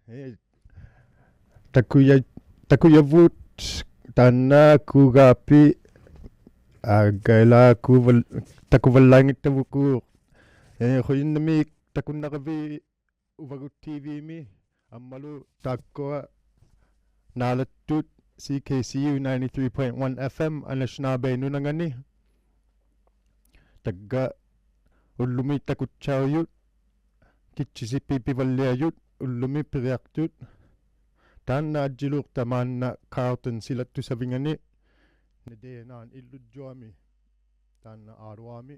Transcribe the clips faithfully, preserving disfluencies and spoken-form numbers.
ᐄ, ᑕᑯᔭ-, ᑕᑯᔭᕗᑦ ᑖᓐᓇ ᑰᒑᐱ, ᐋ, ᒐᐃᓚ ᑰᕙᓪ-, ᑕᑯᕙᓪᓚᙱᑕᕗᒍᑦ. ᐄ, ᖁᔭᓐᓇᒦᒃ ᑕᑯᓐᓇᕋᕕᑦ ᐅᕙᒍᑦ T V-ᒥ, ᐊᒻᒪᓗ ᑖᒃᑯᐊ ᓈᓚᑦᑐᑦ C K C U ninety-three point one F M Anishinaabe ᓄᓇᖓᓂ. ᑕᒡᒐ ᐅᓪᓗᒥ ᑕᑯᑦᓴᐅᔪᑦ, ᑭᑦᔨᓯᐱ ᐱᕙᓪᓕᐊᔪᑦ, ᐅᓪᓗᒥ ᐱᒋᐊᖅᑐᑦ. ᑖᓐᓇ ᐊᔾᔨᓕᐅᖅᑕᒫᓐᓇ Carleton ᓯᓚᑦᑐᓴᕝᕕᖓᓂ, ᓇᑦᑎᐊᓇᖅ ᐃᓪᓗᔾᔪᐊᒥ, ᑖᓐᓇ ᐋᑐᕚᒥ.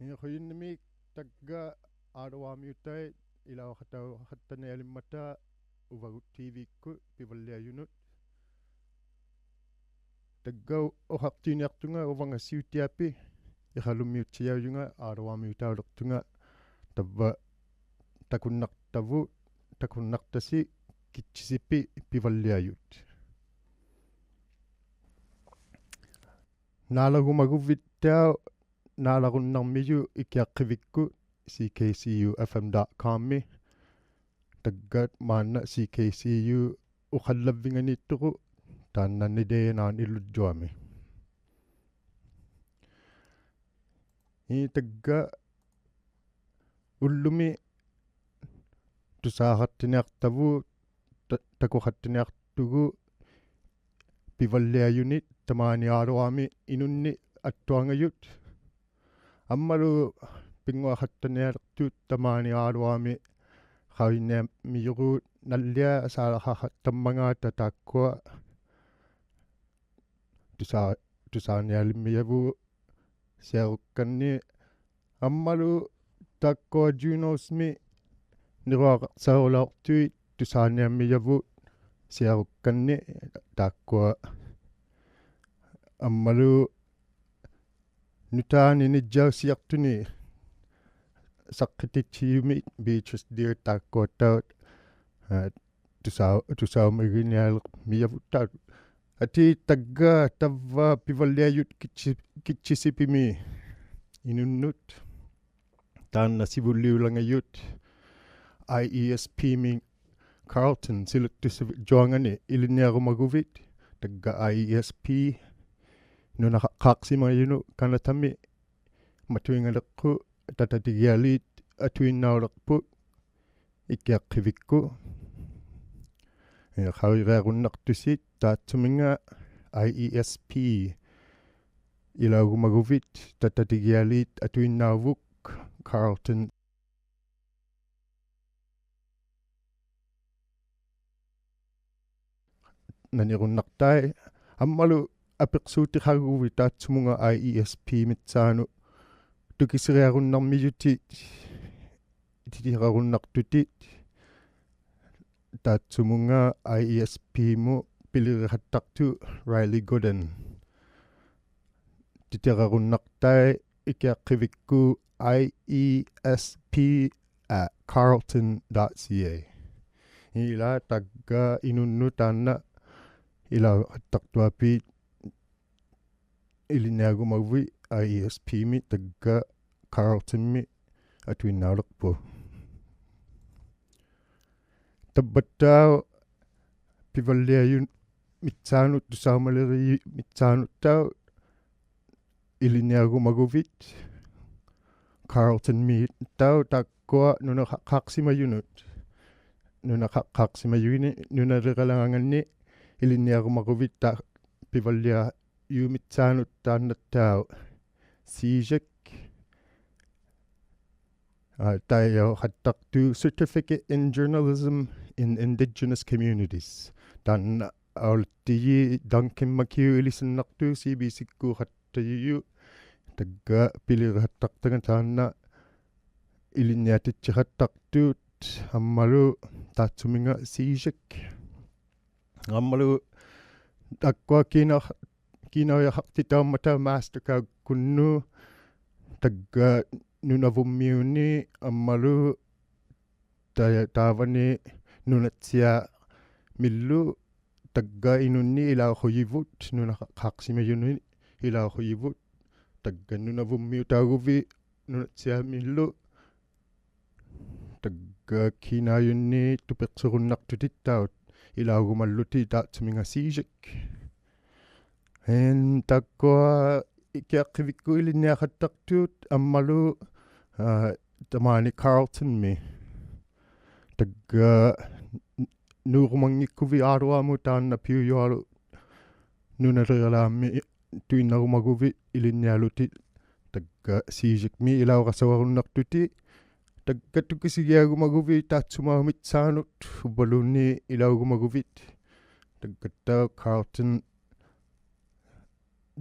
ᐄ, ᖁᔭᓐᓇᒦᒃ ᑕᒡᒐ ᐋᑐᕚᒥᐅᑕᐃᑦ ᐃᓚᐅᖃᑕᐅᖃᑦᑕᓂᐊᓕᒻᒪᑕ ᐅᕙᒍᑦ T V-ᒃᑯᑦ ᐱᕙᓪᓕᐊᔪᓄᑦ. ᑕᒡᒐ ᐅᖃᖅᑎᐅᓂᐊᖅᑐᖓ ᐅᕙᖓ ᓯᐅᑎᐊᐱᒃ, ᐃᖃᓗᒻᒥᐅᑦᓯᔭᐅᔪᖓ ᐋᑐᕚᒥᐅᑕᐅᓕᖅᑐᖓ, ᑕᕝᕙ ᑕᑯᓐᓇᖅᑕᕗᑦ, ᑕᑯᓐᓇᖅᑕᓯ ᑭᑦᔨᓯᐱ ᐱᕙᓪᓕᐊᔪᑦ. ᓈᓚᒍᒪᒍᕕᑦᑕᐅᖅ ᓈᓚᒍᓐᓇᕐᒥᔪᑦ ᐃᑭᐊᖅᑭᕕᒃᑯᑦ C K C U F M dot com-ᒥ. ᑕᒡᒐ ᒫᓐᓇ C K C U ᐅᖃᓪᓚᕝᕕᖓᓃᑦᑐᒍᑦ, ᑖᓐᓇ ᓇᑦᑎᐊᓇᖅ ᐃᓪᓗᔾᔪᐊᒥ. ᐄ, ᑕᒡᒐ ᐅᓪᓗᒥ ᑐᓵᖃᑦᑕᓂᐊᖅᑕᕗᑦ, ᑕ-, ᑕᑯᖃᑦᑕᓂᐊᖅᑐᒍᑦ ᐱᕙᓪᓕᐊᔪᓂᒃ ᑕᒫᓂ ᐋᑐᕚᒥ ᐃᓄᓐᓂᒃ ᐊᑦᑐᐊᖓᔪᑦ. ᐊᒻᒪᓗ ᐱᙳᐊᖃᑦᑕᓂᐊᖅᑐᑦ ᑕᒫᓂ ᐋᑐᕚᒥ ᖃᐅᔨᓂᐊᕐᒥᔪᒍᑦ ᓇᓪᓕᐊᑦ ᓵᓚᖃᖃᑦᑕᒻᒪᖔᑕ ᑖᒃᑯᐊ ᑐᓵ-, ᑐᓵᓂᐊᓕᕐᒥᔭᕗᑦ ᓯᐊᕈᒃᑲᓐᓂᖅ. ᐊᒻᒪᓗ ᑖᒃᑯᐊ Junos-ᒥ ᓂᕈᐊᖃᖅᓴᐅᓚᐅᖅᑐᐃᑦ ᑐᓵᓂᐊᕐᒥᔭᕗᑦ ᓯᐊᕈᒃᑲᓐᓂᖅ ᑖᒃᑯᐊ. ᐊᒻᒪᓗ ᓄᑖᓂᒃ ᓂᔾᔭᐅᓯᔭᖅᑐᓂᒃ ᓴᖅᑭᑎᑦᓯᔪᒥᒃ Beatrice Deer ᑖᒃᑯᐊᑦᑕᐅᖅ, ᐋ, ᑐᓴᐅ-, ᑐᓴᐅᒪᒋᓂᐊᓕᕐᒥᔭᕗᑦᑕᐅᖅ. ᐊᑏ ᑕᒡᒐ ᑕᕝᕙ ᐱᕙᓪᓕᐊᔪᑦ ᑭᑦᔨ-, ᑭᑦᔨᓯᐱᒥ ᐃᓄᓐᓄᑦ. ᑖᓐᓇ ᓯᕗᓪᓕᐅᓚᖓᔪᑦ I E S P-ᒥ Carleton ᓯᓚᑦᑐᓴᕕᒡᔪᐊᖓᓂ ᐃᓕᓐᓂᐊᕈᒪᒍᕕᑦ, ᑕᒡᒐ I E S P ᓄᓇᖃᖅᑳᖅᓯᒪᔪᓄᑦ ᑲᓇᑕᒥ ᒪᑐᐃᖓᓕᖅᑯᖅ ᑕᑕᑎᒋᐊᓖᑦ ᐊᑐᐃᓐᓇᐅᓕᖅᐳᑦ ᐃᑭᐊᖅᑭᕕᒃᑯᑦ. ᐄ, ᖃᐅᔨᒋᐊᕈᓐᓇᖅᑐᓯ ᑖᑦᓱᒥᖓ I E S P ᐃᓚᐅᒍᒪᒍᕕᑦ ᑕᑕᑎᒋᐊᓖᑦ ᐊᑐᐃᓐᓇᐅᕗᑦ Carleton ᓇᓂᕈᓐᓇᖅᑕᐃᑦ. ᐊᒻᒪᓗ ᐊᐱᖅᓲᑎᖃᕈᕕᑦ ᑖᑦᓱᒧᖓ I E S P ᒥᑦᓵᓄᑦ ᑐᑭᓯᒋᐊᕈᓐᓇᕐᒥᔪᑎᑦ, ᑎᑎᕋᕈᓐᓇᖅᑐᑎᑦ, ᑖᑦᓱᒧᖓ I E S P-ᒧᑦ ᐱᓕᕆᖃᑦᑕᖅᑐᖅ Riley Gooden. ᑎᑎᕋᕈᓐᓇᖅᑕᐃᑦ ᐃᑭᐊᖅᑭᕕᒃᑯᑦ I E S P at carleton dot C A. ᐃᓛᒃ ᑕᒡᒐ ᐃᓄᓐᓄᑦ ᑖᓐᓇ ᐃᓚᐅᖃᑦᑕᖅᑐᐊᐲᑦ ᐃᓕᓐᓂᐊᕈᒪᒍᕕᑦ I E S P-ᒥ ᑕᒡᒐ Carleton-ᒥ ᐊᑐᐃᓐᓇᐅᓕᖅᐳᑦ. ᑕᕝᕙᑦᑕᐅᖅ ᐱᕙᓪᓕᐊᔪᑦ ᒥᑦᓵᓄᑦ ᑐᓴᐅᒪᓕᕆᔨ ᒥᑦᓵᓄᑦᑕᐅᖅ ᐃᓕᓐᓂᐊᕈᒪᒍᕕᑦ Carleton-ᒥᑦᑕᐅᖅ ᑖᒃᑯᐊ ᓄᓇᖃᖅᑳᖅᓯᒪᔪᓄᑦ. ᓄᓇᖃᖅᑳᖅᓯᒪᔪᓂᒃ ᓄᓇᓕᕋᓛᖓᓐᓂᒃ ᐃᓕᓐᓂᐊᕈᒪᒍᕕᑦ ᑕ-, ᐱᕙᓪᓕᐊᔪᑦ ᒥᑦᓵᓄᑦ ᑖᓐᓇᑦᑕᐅᖅ CEGEC. ᐋ, ᑕᐃᔭᐅᖃᑦᑕᖅᑐᖅ Certificate in Journalism in Indigenous Communities. ᑖᓐᓇ ᐊᐅᓚᑦᑎᔨ Duncan McHugh ᐃᓕᓴᓐᓇᖅᑐᖅ C B C-ᒃᑰᖃᑦᑕᔪᔪᖅ. ᑕᒡᒐ ᐱᓕᕆᖃᑦᑕᖅᑕᖓ ᑖᓐᓇ ᐃᓕᓐᓂᐊᑎᑦᓯᖃᑦᑕᖅᑐᑦ ᐊᒻᒪᓗ ᑖᑦᓱᒥᖓ CEGEC. ᐊᒻᒪᓗ ᑖᒃᑯᐊ ᑮᓇ-, ᑮᓇᐅᔭᖃᖅᑎᑕᐅᒻᒪᑕ Mastercard-ᑯᓐᓄᑦ ᑕᒡᒐ ᓄᓇᕗᒻᒥᐅᓂᒃ ᐊᒻᒪᓗ ᑕ-, ᑖᕙᓂ ᓄᓇᑦᓯᐊᒥᓪᓗ ᑕᒡᒐ ᐃᓄᓐᓂᒃ ᐃᓚᐅᖁᔨᕗᑦ, ᓄᓇᖃᖅᑳᖅᓯᒪᔪᓂᒃ ᐃᓚᐅᖁᔨᕗᑦ, ᑕᒡᒐ ᓄᓇᕗᒻᒥᐅᑕᐅᒍᕕᑦ ᓄᓇᑦᓯᐊᒥᓪᓗ, ᑕᒡᒐ ᑕᒡᒐ ᑮᓇᐅᔪᓐᓂ ᑐᐱᖅᓯᒍᓐᓇᖅᑐᑎᑦᑕᐅᖅ ᐃᓚᐅᒍᒪᓪᓗᑎᑦ ᑖᑦᓱᒥᖓ ᓰᓯᒃ. ᐄ, ᑖᒃᑯᐊ ᐃᑭᐊᖅᑭᕕᒃᑯᑦ ᐃᓕᓐᓂᐊᖃᑦᑕᖅᑐᑦ ᐊᒻᒪᓗ, ᐋ, ᑕᒫᓂ Carleton-ᒥ. ᑕᒡᒐ ᓅ-, ᓅᕈᒪᙱᒃᑯᕕᑦ ᐋᑐᕚᒧᑦ ᑖᓐᓇ ᐱᐅᔪᐊᓗᒃ ᓄᓇᓕᕋᓛᒥᑐᐃᓐᓇᕈᒪᒍᕕᑦ ᐃᓕᓐᓂᐊᓗᑎᑦ, ᑕᒡᒐ ᓰᓯᒃᒥ ᐃᓚᐅᒐᓱᐊᕈᓐᓇᖅᑐᑎᑦ, ᑕᒡᒐ ᑐᑭᓯᒋᐊᕈᒪᒍᕕᑦ ᑖᑦᓱᒪᐅᑉ ᒥᑦᓵᓄᑦ ᐅᕝᕙᓘᓐᓃᑦ ᐃᓚᐅᒍᒪᒍᕕᑦ, ᑕᒡᒐᑦᑕᐅᖅ Carleton,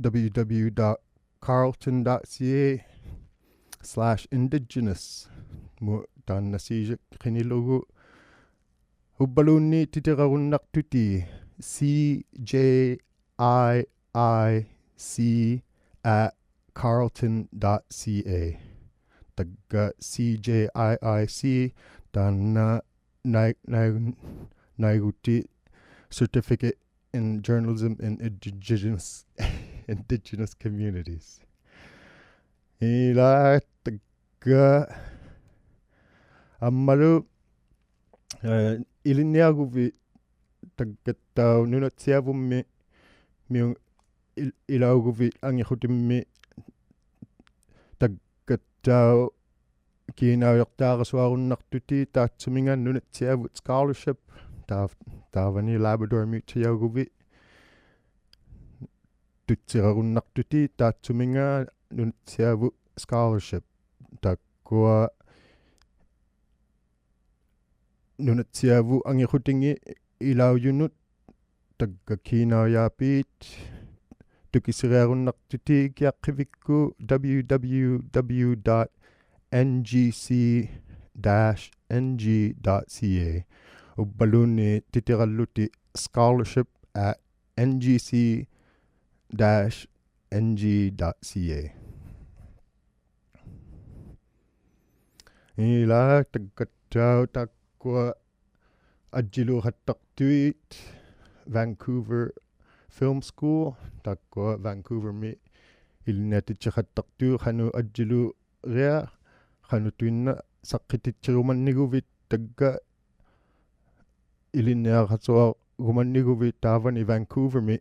w w w dot carleton dot c a slash indigenous-ᒧᑦ ᑖᓐᓇ ᓰᓯᒃ ᕿᓂᓗᒍ, ᐅᕝᕙᓘᓐᓃᑦ ᑎᑎᕋᕈᓐᓇᖅᑐᑎᑦ c j i i c at carleton dot c a. ᑕᒡᒐ c j i i c ᑖᓐᓇ ᓇᐃ-, ᓇᐃ-, ᓇᐃᒍᑎᑦ Certificate in Journalism in Indigenous, Indigenous Communities. ᐃᓛ ᑕᒡᒐ ᐊᒻᒪᓗ, ᐄ, ᐃᓕᓐᓂᐊᕈᕕᑦ ᑕᒡᒐᑦᑕᐅᖅ ᓄᓇᑦᓯᐊᕗᒻᒥ ᒥᐅ-, ᐃᓪ-, ᐃᓚᐅᒍᕕᑦ ᐊᖏᕈᑎᒻᒥ ᑕᒡᒐᑦᑕᐅᖅ ᑮᓇᐅᔭᖅᑖᕋᓱᐊᕈᓐᓇᖅᑐᑎᑦ ᑖᑦᓱᒥᖓ ᓄᓇᑦᓯᐊᕗᑦ scholarship, ᑖ-, ᑖᕙᓂ Labrador-ᒥᐅᑦᓴᔭᐅᒍᕕᑦ ᑐᑦᓯᕋᕈᓐᓇᖅᑐᑎᑦ ᑖᑦᓱᒥᖓ ᓄᓇᑦᓯᐊᕗᑦ scholarship. ᑖᒃᑯᐊ ᓄᓇᑦᓯᐊᕗᑦ ᐊᖏᕈᑎᖏᑦ ᐃᓚᐅᔪᓄᑦ ᑕᒡᒐ ᑮᓇᐅᔮᐲᑦ ᑐᑭᓯᒋᐊᕈᓐᓇᖅᑐᑎᑦ ᐃᑭᐊᖅᑭᕕᒃᑯᑦ w w w dot n g c dash n g dot c a. ᐅᕝᕙᓘᓐᓃᑦ ᑎᑎᕋᓪᓗᑎᑦ scholarship at n g c dash n g dot c a. ᐃᓛ ᑕᒡᒐᑦᑕᐅᖅ ᑖᒃᑯᐊ ᐊᔾᔨᓕᐅᖃᑦᑕᖅᑐᐃᑦ Vancouver Film School, ᑖᒃᑯᐊ Vancouver-ᒥ ᐃᓕᓐᓂᐊᑎᑦᓯᖃᑦᑕᖅᑐᑦ ᖃᓄᖅ ᐊᔾᔨᓕᐅᕆᐊᖅ, ᖃᓄᑐᐃᓐᓇᖅ ᓴᖅᑭᑎᑦᓯᒍᒪᓐᓂᕈᕕᑦ ᑕᒡᒐ ᐃᓕᓐᓂᐊᖃᓱᐊᕈᒪᓐᓂᕈᕕᑦ ᑖᕙᓂ Vancouver-ᒥ.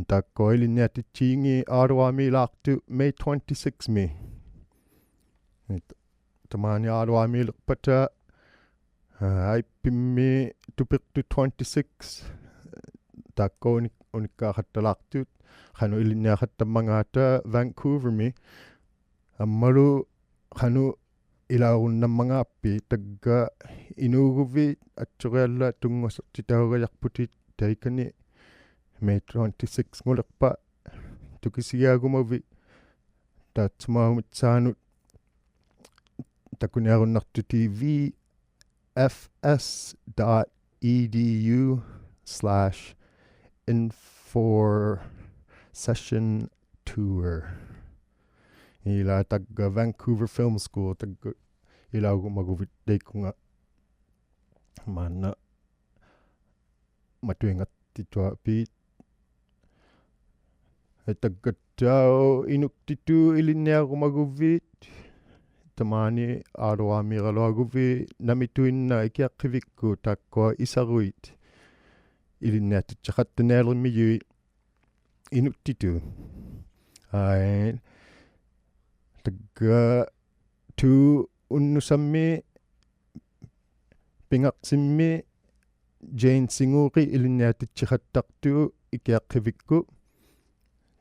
ᑖᒃᑯᐊ ᐃᓕᓐᓂᐊᑎᑦᓯᖏᑦ ᐋᑐᕚᒦᓛᖅᑐᑦ May twenty-six-ᒥ. ᑕᒫᓂ ᐋᑐᕚᒦᓕᖅᐸᑕ, ᐋ, ᐊᐃᑉᐱᒻᒥ ᑐᐱᖅᑑᑦ twenty-six, ᑖᒃᑯᐊ ᐅᓂ-, ᐅᓂᒃᑳᖃᑦᑕᓛᖅᑐᑦ ᖃᓄᖅ ᐃᓕᓐᓂᐊᖃᑦᑕᒻᒪᖔᑕ Vancouver-ᒥ. ᐊᒻᒪᓗ ᖃᓄᖅ ᐃᓚᐅᒍᓐᓇᒻᒪᖔᖅᐱᑦ ᑕᒡᒐ ᐃᓅᒍᕕᑦ ᐊᑦᓱᕆᐊᓪᓚᒃ ᑐᙵᓱᒃᑎᑕᐅᒐᔭᖅᐳᑎᑦ ᑕᐃᑲᓂ May twenty-six-ᖑᓕᖅᐸᑦ ᑐᑭᓯᒋᐊᕈᒪᕕᑦ ᑖᑦᓱᒪᐅᑉ ᒥᑦᓵᓄᑦ ᑕᑯᓂᐊᕈᓐᓇᖅᑐᑎᑦ v f s dot e d u slash info session tour. ᐃᓛ ᑕᒡᒐ Vancouver Film School ᑕᒡᒐ ᐃᓚᐅᒍᒪᒍᕕᑦ ᑕᐃᑯᖓ ᒫᓐᓇ ᒪᑐᐃᖓᑎᑐᐊᐲᑦ. ᑕᒡᒐᑦᑕᐅᖅ ᐃᓄᒃᑎᑐᑦ ᐃᓕᓐᓂᐊᕈᒪᒍᕕᑦ ᑕᒫᓂ ᐋᑐᕚᒦᕋᓗᐊᒍᕕᑦ ᓇᒥᑐᐃᓐᓇᖅ ᐃᑭᐊᖅᑭᕕᒃᑯᑦ ᑖᒃᑯᐊ ᐃᓴᕈᐃᑦ ᐃᓕᓐᓂᐊᑎᑦᓯᖃᑦᑕᓐᓂᐊᓕᕐᒥᔪᑦ ᐃᓄᒃᑎᑐᑦ. ᐊᐃ, ᑕᒡᒐ ᑑ ᐅᓐᓄᓴᒥ ᐱᖓᖅᓯᒥ Jane Singuri ᐃᓕᓐᓂᐊᑎᑦᓯᖃᑦᑕᖅᑐᖅ ᐃᑭᐊᖅᑭᕕᒃᑯᑦ.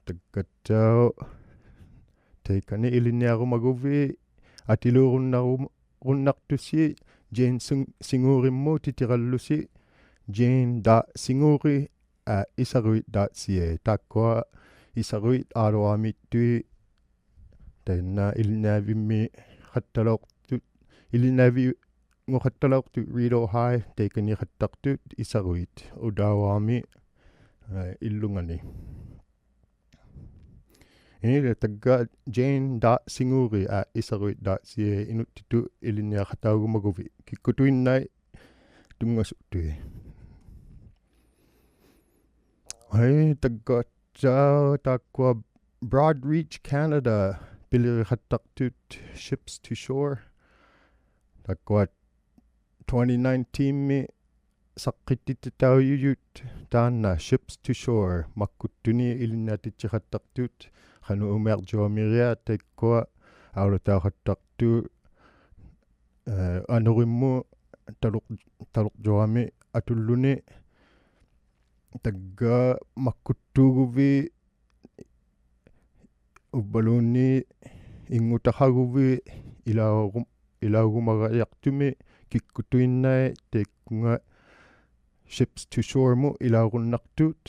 ᑕᒡᒐᑦᑕᐅᖅ ᑕᐃᑲᓂ ᐃᓕᓐᓂᐊᕈᒪᒍᕕᑦ ᐊᑎᓕᐅᕈᓐᓇᕈᒪ-, ᕈᓐᓇᖅᑐᓯ Jane Sing-, Singuri-ᒧᑦ ᑎᑎᕋᓪᓗᓯ jane dot singuri at isaruit dot c a. ᑖᒃᑯᐊ ᐃᓴᕈᐃᑦ ᐋᑐᕚᒦᑦᑐᐃᑦ ᑕᐃᓐᓇ ᐃᓕᓐᓂᐊᕕᒻᒥᖃᑦᑕᓚᐅᖅᑐᑦ, ᐃᓕᓐᓂᐊᕕᙳᖃᑦᑕᓚᐅᖅᑐᑦ Rideau High ᑕᐃᑲᓃᖃᑦᑕᖅᑐᑦ ᐃᓴᕈᐃᑦ ᐅᑖᕚᒥ, ᐊ, ᐃᓪᓗᖓᓂ. ᐃᓕ ᑕᒡᒐ jane dot singuri at isaruit dot c a ᐃᓄᒃᑎᑐᑦ ᐃᓕᓐᓂᐊᖃᑕᐅᒍᒪᒍᕕᑦ ᑭᒃᑯᑐᐃᓐᓇᐃᑦ ᑐᙵᓱᒃᑐᐃᑦ. ᐊᐃ, ᑕᒡᒐ ᑖ-, ᑖᒃᑯᐊ Broad Reach Canada ᐱᓕᕆᖃᑦᑕᖅᑐᑦ Ships to Shore. ᑖᒃᑯᐊ twenty nineteen-mi saqqitititaujujuit taanna Ships to Shore, makkuttuni ilinniatitsiqattaqtut, qanuq umiarjuamiriat taikkua aulatauqattaqtut, eh, anurimmut taluq-, taluqjuami atulluni, tagga makkuttuuguvit uvvaluunniit inngutaqaguit ilaugu-, ilaugumagajaqtumi kikkutuinnait taikkunga Ships to Shore-mut ilaugunnaqtut.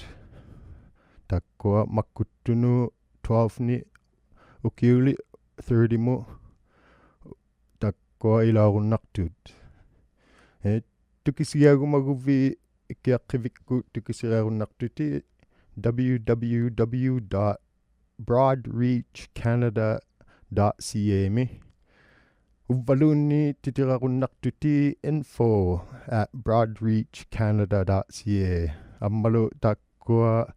Taakkua makkuttunut twelve-ni ukiulit thirty-mut taakkua ilaugunnaqtut. Eh, tukisigiagumaguvit ikiaqqivikkut tukisigiarunnaqtutit W W W dot broad reach canada dot C A-mi. Uvvaluunniit titirarunnaqtutit info at broad reach canada dot C A. Ammalu taakkua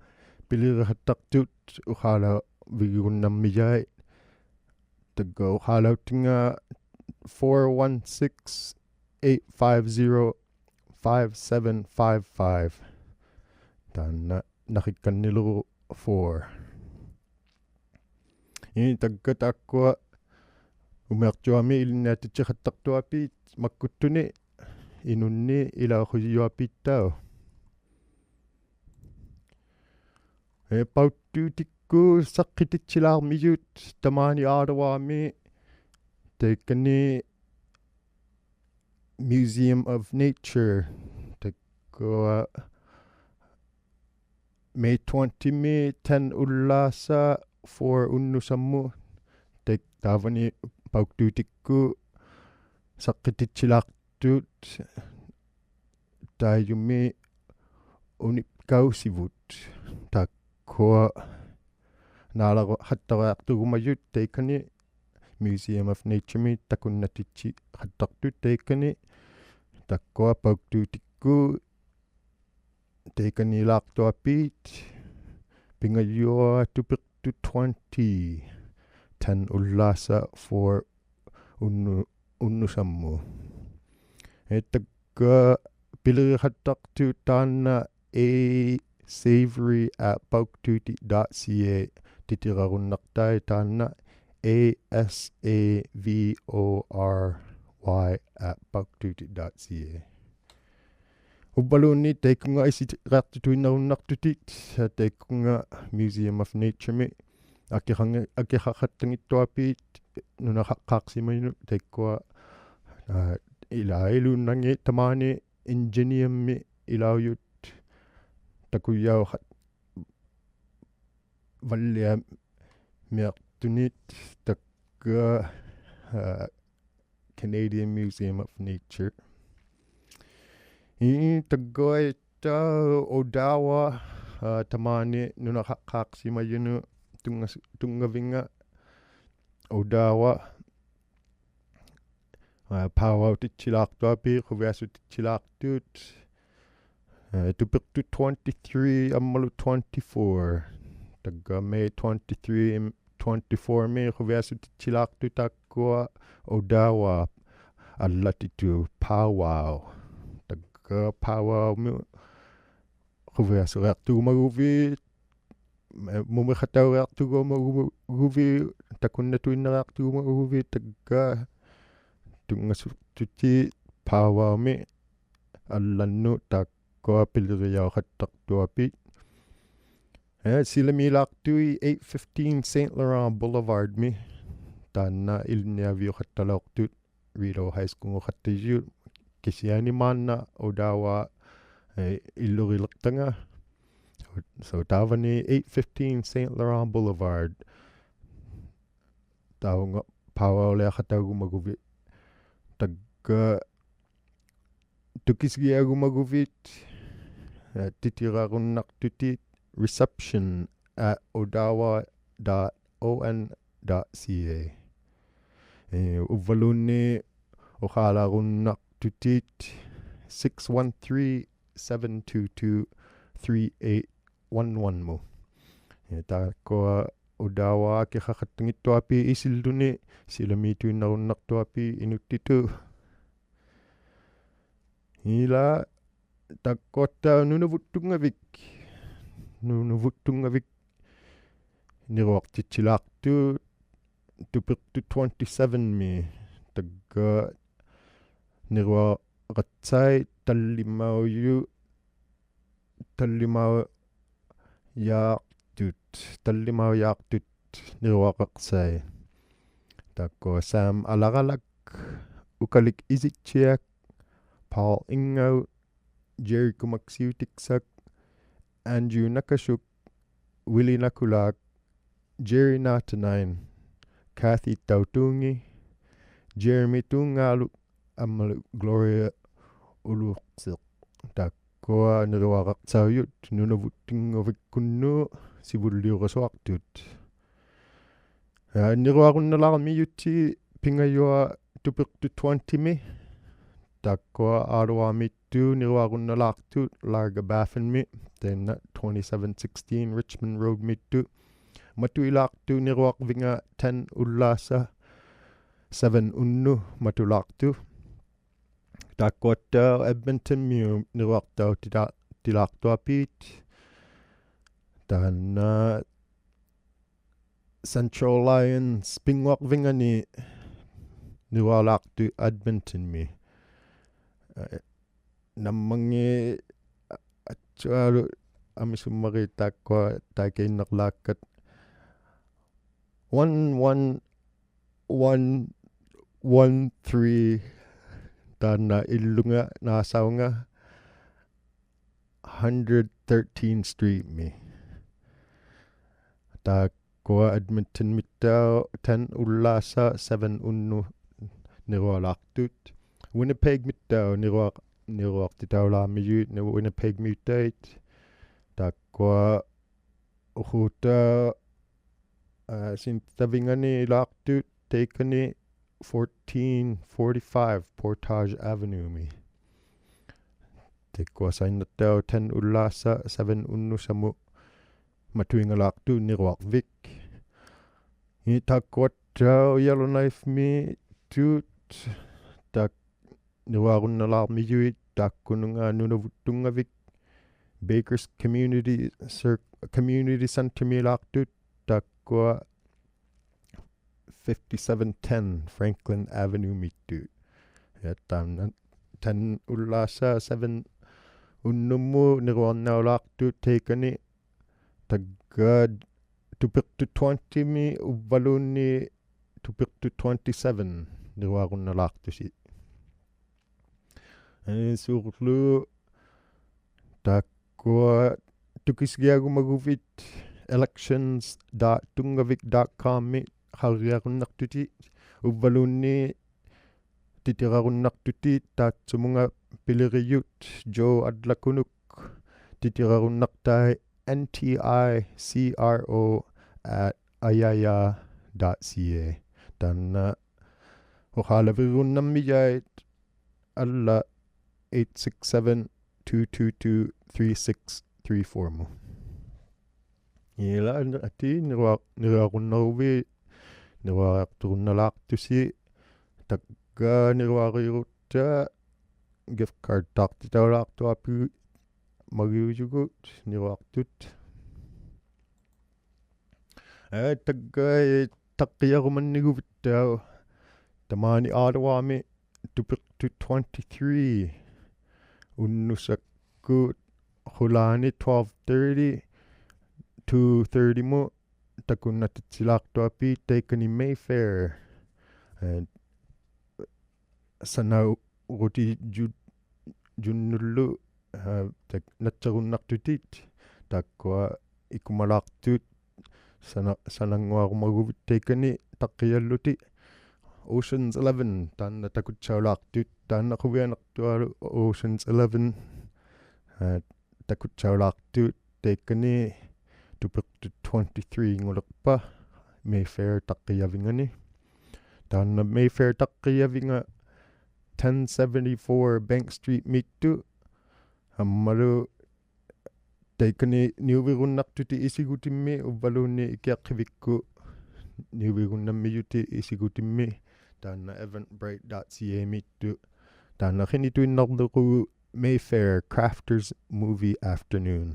piliriqattaqtut uqaalavigigunnammijait. Tagga uqaalautinga four one six, eight five zero, five seven five five. Taanna naqikkannilugu four. Ii, tagga taakkua umiarjuami ilinniatitsiqattaqtuapit makkuttuni inunni ilauqujujuapittauq. Eh, pauktuutikkut saqqititsilaarmijut tamaani Ottawa-mi, taikkani Museum of Nature, taakkua May twenty-mi ten ullaassa four unnusammut, taik-, taavani pauktuutikkut saqqititsilaaqtut taajumi unipkausivut, taakkua naalaqattariaqtugumajut taikkani Museum of Nature-mi takunnatitsiqattaqtut taikkani, taakkua pauktuutikkut taikkanilaaqtuapit, pingajuat tupiqtut twenty, ten ullaassa four unnu-, unnusammut. Eh, tagga piliriqattaqtut taanna A Savory at pauktuuti dot C A, titirarunnaqtai taanna A S A V O R Y at pauktuuti dot C A. Uvvaluunniit taikunga isiriaqtituinnarunaqtutit, taikunga Museum of Nature-mi akiqangi-, akiqaqattanngittuapit nunaqaqqaaqsimajunut taikkua, aa, ilaa iluunnangit tamaani engineer-mi ilaujut takujauqat valliamiaqtunit tagga, aa, Canadian Museum of Nature. Ii, tagguatta Odawa, aa, tamaani nunaqaqqaaqsimajunut tunngas-, tunngavinga Odawa, aa, powwow-titsilaaqtuapit, quviasutitsilaaqtut, aa, tupiqtut twenty-three ammalu twenty-four. Tagga May twenty-three, twenty-four-mi quviasutitsilaaqtut taakkua Odawa allatitut powwow. Tagga powwow-mi quviasuriaqtugumaguvit, eh, mumiqatauriaqtugumaguvit, takunnatuinnariaqtugumaguvit, tagga tunngasuqtutit powwow-mi allannut taakkua pilirijauqattaqtuapit. Eh, silamilaaqtui eight fifteen Saint Laurent Boulevard-mi, taanna ilinniaviuqattalauqtut Rideau High School-nguqattajut, kisiani maanna Odawa, eh, illuriliqtanga. So, taavani eight fifteen Saint Laurent Boulevard. Taavunga powwow-liaqataugumaguvit. Tagga tukisigiagumaguvit, eh, titirarunnaqtutit reception at odawa dot O N dot C A. Eh, uvvaluunniit uqaalarunnaqtutit six one three, seven two two, three eight one one-mut. Eh, taakkua Odawa akiqaqattanngittuapit isilluni, silamiituinnarunnaqtuapit inuttitut. Ila, taakkua Nunavut Tunngavik. Nunavut Tunngavik niruaqtitsilaaqtut tupiqtut twenty-seven-mi. Tagga niruaqatsai tallimauju-, tallimaujaaqtut, tallimaujaaqtut niruaqatsai. Taakkua Sam Alaralak, Ukalik Isitsiak, Paul Ingau, Jerry Kumaksiutiksak, Andrew Nakasuk, Willie Nakulaak, Jerry Naatanain, Kathy Tautungi, Jeremy Tunngaaluk, ammalu Gloria Uluqsiq. Taakkua niruaqatsaujut Nunavut Tunngavikkunnut sivulliurasuaqtut. Aa, niruarunnalaarmijutit Pingajuat tupiqtut twenty-mi. Taakkua Ottawa-miittut niruarunnalaaqtut Larga Baffin-mi, taanna twenty-seven sixteen Richmond Road-miittut. Matuilaaqtut niruaqvinga ten ullaasa seven unnut matulaaqtut. Taakkua Edmonton-miut niruaqtautila-, tilaaqtuapit. Taanna Central Lions pinnguaqvingani nirualaaqtut Edmonton-mi. Aa, nammanngit atsualu amisummari taakkua taikainnarlaakkat. One one one one three, taanna illunga naasaunga, hundred thirteenth Street-mi. Taakkua Edmonton-mittauq ten ullaasa seven unnut nirualaaqtut. Winnipeg-mittauq niruaq-, niruaqtitaulaarmijut, ni-, Winnipeg Mutate. Taakkua Oquirrhut, aa, sinitavingani ilaaqtut taikani fourteen forty-five Portage Avenue-mi. Taakkua Sainnartauq ten ullaasa seven unnusamut matuingalaaqtut niruaqvik. Ii, taakkua Yellowknife-miittut, taak-, niruarunnalaarmijut taakkununga Nunavut Tunngavik, Baker's Community Cir-, Community Center-milaaqtut, taakkua fifty-seven ten Franklin Avenue-miittut. Ja taanna ten ullaasa seven unnummut niruarnaulaaqtut taikani, tagga tupiqtut twenty-mi uvvaluunniit tupiqtut twenty-seven niruarunnalaaqtusi. Ii, suurlu taakkua tukisigiagumaguvit elections dot tunngavik dot com-mi qallariarunnaqtutit, uvvaluunniit titirarunnaqtutit taatsumunga pilirijut Joe Adlakunuk, titirarunnaqtai N T I C R O at ayaya dot C A. Taanna uqaalavirunnarmijait alla eight six seven, two two two, three six three four-mut. Ila, ati nirua-, niruarunnaruvit, niruarturunnalaaqtusi, tagga niruarirutta gift card-taaqtitaulaaqtuapit magiujugut niruaqtut. Aa, tagga taqqiarumanniguvittauq tamaani Ottawa-mi tupiqtut twenty-three unnusakkut qulaani twelve thirty, two thirty-mut takunnatitsilaaqtuapit taikani Mayfair. Aa, sanaurutijut-, junnullu, aa, tak-, natsarunnaqtutit, taakkua ikumalaaqtut, sana-, sanannguarumaguvit taikani taqqiallutit. Ocean's Eleven, taanna takutsaulaaqtut, taanna quvianaqtualu Ocean's Eleven, aa, takutsaulaaqtut taikani tupiqtut twenty-three-nguliqpa Mayfair taqqijavingani. Taanna Mayfair taqqijavinga ten seventy-four Bank Street-miittut, ammalu taikani niuvirunnaqtutit isigutimmi uvvaluunniit ikiaqqivikkut niuvirunnarmijutit isigutimmi, taanna eventbrite dot C A-miittut. Taanna qinituinnarlugu Mayfair Crafters Movie Afternoon.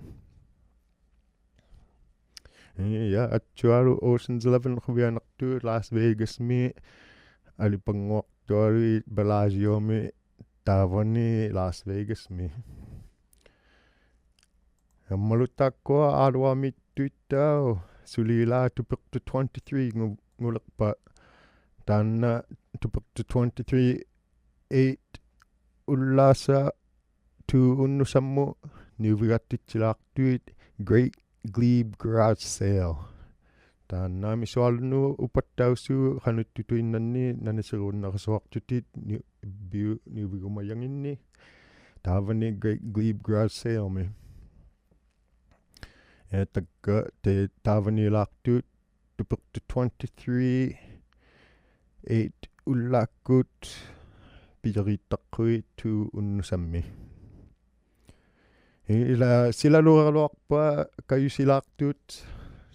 ᐃᔮ, ᐊᑦᓱᐊᓗᒃ Ocean's Eleven ᖁᕕᐊᓇᖅᑐᖅ Las Vegas-ᒥ, ᐊᓕᐸᙳᐊᖅᑐᐊᓗᐃᑦ Bellagio-ᒥ, ᑖᕙᓂ Las Vegas-ᒥ. ᐊᒻᒪᓗ ᑖᒃᑯᐊ ᐋᑐᕚᒦᑦᑐᐃᑦᑕᐅᖅ ᓱᓕᓛᒃ ᑐᐱᖅᑑᑦ twenty-three-ᖑ-, ᖑᓕᖅᐸᑦ. ᑖᓐᓇ ᑐᐱᖅᑑᑦ twenty-three eight ᐅᓪᓛᓴ two ᐅᓐᓄᓴᒻᒧᑦ ᓂᐅᕕᒐᑦᑎᑦᓯᓛᖅᑐᐃᑦ Great Glebe Garage Sale. ᑖᓐᓇ ᐊᒥᓱᐊᓗᓐᓄᑦ ᐅᐸᑦᑕᐅᓲᖅ ᖃᓄᑐᐃᓐᓇᓐᓂᒃ ᓇᓂᓯᕈᓐᓇᕋᓱᐊᖅᑐᑎᑦ ᓂ-, ᐱᐅ-, ᓂᐅᕕᒍᒪᔭᖏᓐᓂᒃ. ᑖᕙᓂ Great Glebe Garage Sale-ᒥ. ᐃᔮ, ᑕᒡᒐ ᑕ-, ᑖᕙᓃᓛᖅᑐᑦ ᑐᐱᖅᑑᑦ twenty-three eight ᐅᓪᓛᒃᑯᑦ ᐱᔭᕇᑦᑕᖅᑯᐃᑦ two ᐅᓐᓄᓴᒻᒥ. ᐃᓛ ᓯᓚᓗᒐᓗᐊᖅᐸᑦ ᑲᔪᓯᓛᖅᑐᑦ,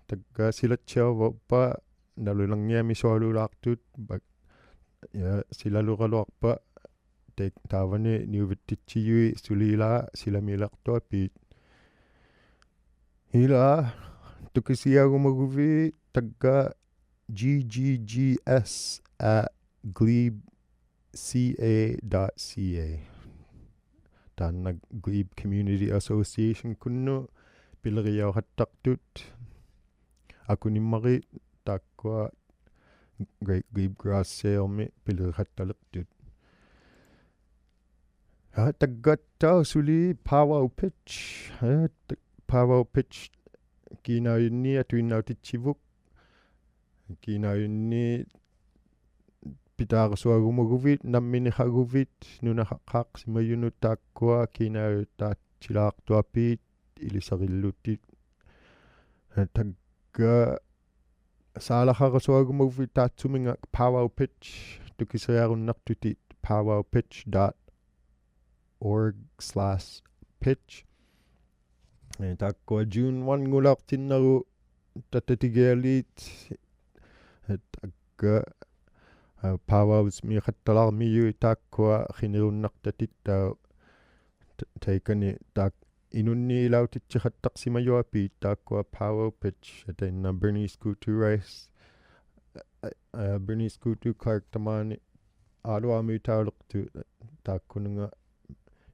ᑕᒡᒐ ᓯᓚᑦᓯᐊᕙᐅᑉᐸᑦ ᓇᓗᓇᙱ ᐊᒥᓱᐊᓘᓛᖅᑐᑦ, but, ᐃᔮ, ᓯᓚᓗᒐᓗᐊᖅᐸᑦ ᑕᐃ-, ᑖᕙᓂ ᓂᐅᕕᑦᑎᑦᓯᔪᐃᑦ ᓱᓕᓛᒃ ᓯᓚᒦᓛᖅᑐᐊᐲᑦ. ᐃᓛ ᑐᑭᓯᐊᕈᒪᒍᕕᑦ ᑕᒡᒐ G G G S at glebe C A dot C A. ᑖᓐᓇ Glebe Community Association-ᑯᓐᓄᑦ ᐱᓕᕆᔭᐅᖃᑦᑕᖅᑐᑦ. ᐊᑯᓂᒻᒪᕆᒃ ᑖᒃᑯᐊ Great Glebe Garage Sale-ᒥ ᐱᓕᕆᖃᑦᑕᓕᖅᑐᑦ. ᐋ, ᑕᒡᒐᑦᑕᐅᖅ ᓱᓕ Powwow Pitch. ᐋ, ᑕ-, Powwow Pitch ᑮᓇᐅᔭᓂᒃ ᐊᑐᐃᓐᓇᐅᑎᑦᓯᕗᖅ. ᑮᓇᐅᔭᓂᒃ ᐱᑖᕋᓱᐊᕈᒪᒍᕕᑦ, ᓇᒻᒥᓂᖃᕈᕕᑦ, ᓄᓇᖃᖅᑳᖅᓯᒪᔪᓄᑦ ᑖᒃᑯᐊ ᑮᓇᐅᔭᑦᑖᑦᓯᓛᖅᑐᐊᐲᑦ ᐃᓕᓴᕆᓪᓗᑎᒃ. ᑕᒡᒐ ᓵᓚᖃᕋᓱᐊᕈᒪᒍᕕᑦ ᑖᑦᓱᒥᖓ Powwow Pitch, ᑐᑭᓯᐊᕈᓐᓇᖅᑐᑎᑦ powwow pitch dot org slash pitch. ᐄ, ᑖᒃᑯᐊ June one-ᖑᓚᐅᖅᑎᓐᓇᕈ ᑕᑕᑎᒋᐊᓖᑦ, ᐄ, ᑕᒡᒐ, ᐋ, powwows-ᒦᖃᑦᑕᓛᕐᒥᔪᐃᑦ ᑖᒃᑯᐊ ᕿᓂᕈᓐᓇᖅᑕᑎᑦᑕᐅᖅ, ᑕ-, ᑕᐃᑲᓂ ᑖᒃ-, ᐃᓄᓐᓂᒃ ᐃᓚᐅᑎᑦᓯᖃᑦᑕᖅᓯᒪᔪᐊᐲᑦ ᑖᒃᑯᐊ Powwow Pitch, ᐊᑕᐃᓐᓇ Bernice Goutteau-Rice, ᐋ, ᐋ, Bernice Goutteau-Clarke ᑕᒫᓂ ᐋᑐᕚᒦᑦᑕᐅᓕᖅᑐᖅ, ᑖᒃᑯᓄᖓ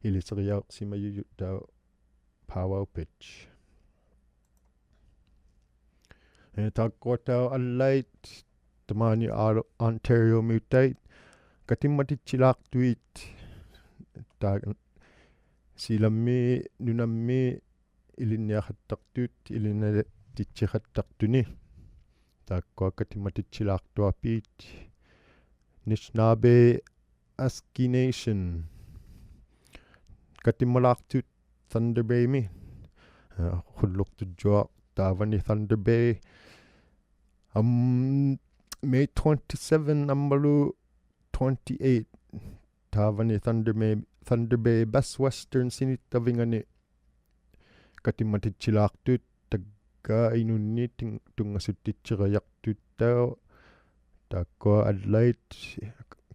ᐃᓕᓴᕆᔭᐅᖅᓯᒪᔪᔪᑦᑕᐅᖅ Powwow Pitch. ᐄ, ᑖᒃᑯᐊᑦᑕᐅᖅ ᐊᓪᓚᐃᑦ ᑕᒫᓂ ᐋ-, Ontario-ᒥᐅᑕᐃᑦ ᑲᑎᒻᒪᑎᑦᓯᓛᖅᑐᐃᑦ, ᑖ-, ᓯᓚᒥ, ᓄᓇᒥ, ᐃᓕᓐᓂᐊᖃᑦᑕᖅᑐᑦ, ᐃᓕᓐᓂᐊᑎᑦᓯᖃᑦᑕᖅᑐᓂᒃ. ᑖᒃᑯᐊ ᑲᑎᒻᒪᑎᑦᓯᓛᖅᑐᐊᐲᑦ. Nishnawbe Aski Nation. ᑲᑎᒻᒪᓛᖅᑐᑦ Thunder Bay-ᒥ. ᐋ, ᖁᓪᓗᖅᑐᔾᔪᐊᖅ ᑖᕙᓂ Thunder Bay. ᐊᒻ, May twenty-seven ᐊᒻᒪᓗ twenty-eight. ᑖᕙᓂ Thunder Bay, Thunder Bay Best Western ᓯᓂᑦᑕᕕᖓᓂ ᑲᑎᒻᒪᑎᑦᓯᓛᖅᑐᑦ ᑕᒡᒐ ᐃᓄᓐᓂᒃ ᑎᓐ-, ᑐᙵᓱᑦᑎᑦᓯᕋᔭᖅᑐᑦᑕᐅᖅ. ᑖᒃᑯᐊ ᐊᓪᓚᐃᑦ